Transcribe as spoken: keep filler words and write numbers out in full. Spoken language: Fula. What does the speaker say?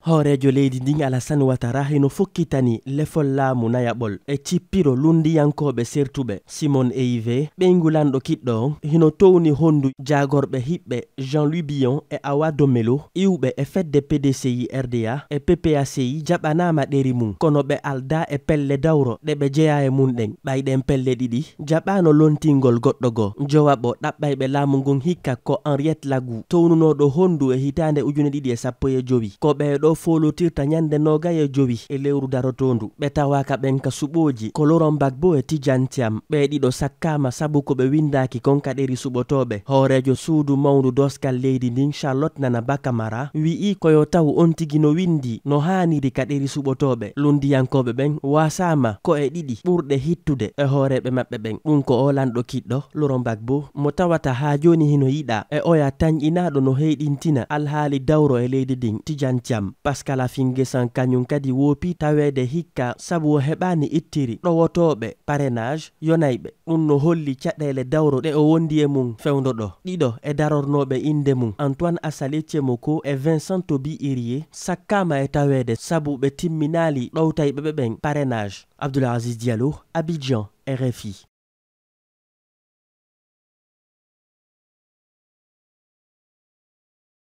Hooreejo leydi ndin Alassane Ouattara hino fokkitani lefol laamu nayaɓol e cippiro lunndiyankooɓe sertuɓe. Simon Eyive, ɓeyngu lanɗo kiɗɗo on, hino towni honndu jaagorɓe hiɓɓe Jean-Louis Billon e Awa Domelo iwɓe e fedde P D C I R D A e P P A C I jaɓanaama ɗeri mum, kono ɓe aldaa e pelle dawro ɗe ɓe jeyaa e mum ɗen. Ɓay ɗen pelle ɗiɗi jaɓaano lontingol goɗɗo goo. Jowaɓo ɗaɓɓayɓe laamu ngun hikka ko Henriette Lagou, townunooɗo honndu e hitaande ujune ɗiɗi e sappo e jowi. Ko ɓee ɗoo foolotirta ñannde noogay e jowi e lewru darotoondu. Ɓe tawaaka ɓen ka suɓooji ko Laurent Gbagbo e Tidiane Thiam. Ɓee ɗiɗo sakkaama sabu ko ɓe winndaaki kon ka ɗeri suɓotooɓe. Hooreejo suudu mawndu doskal leydi ndin, Charlotte Nana Ba Camara, wi'i ko yo taw on tigi no winndi no haaniri ka ɗeri suɓotooɓe. Lunndiyankooɓe ɓen waasaama ko e ɗiɗi ɓurɗe hittude e hooreeɓe maɓɓe ɓen. Ɗum ko oo lanɗo kiɗɗo, Laurent Gbagbo, mo tawata haa jooni hino yiɗaa e oya tanƴinaaɗo no heyɗintina alhaali dawro e leydi ndin, Tidiane Thiam. Pascal Affi N'Guessan kañum kadi woopii taweede hikka sabu o heɓaani ittiri ɗowotooɓe parrainage yonayɓe. Ɗum no holli caɗeele dawro ɗe o wondi e mum fewndo ɗoo. Ɗiɗo e darornooɓe innde mum, Antoine Assalé Thiemoko e Vincent Toby Irie, sakkaama e taweede sabu ɓe timminaali ɗowtayɓe ɓe ɓen parrainage. Abdoul Aziz Diallo, Abidjan, R F I.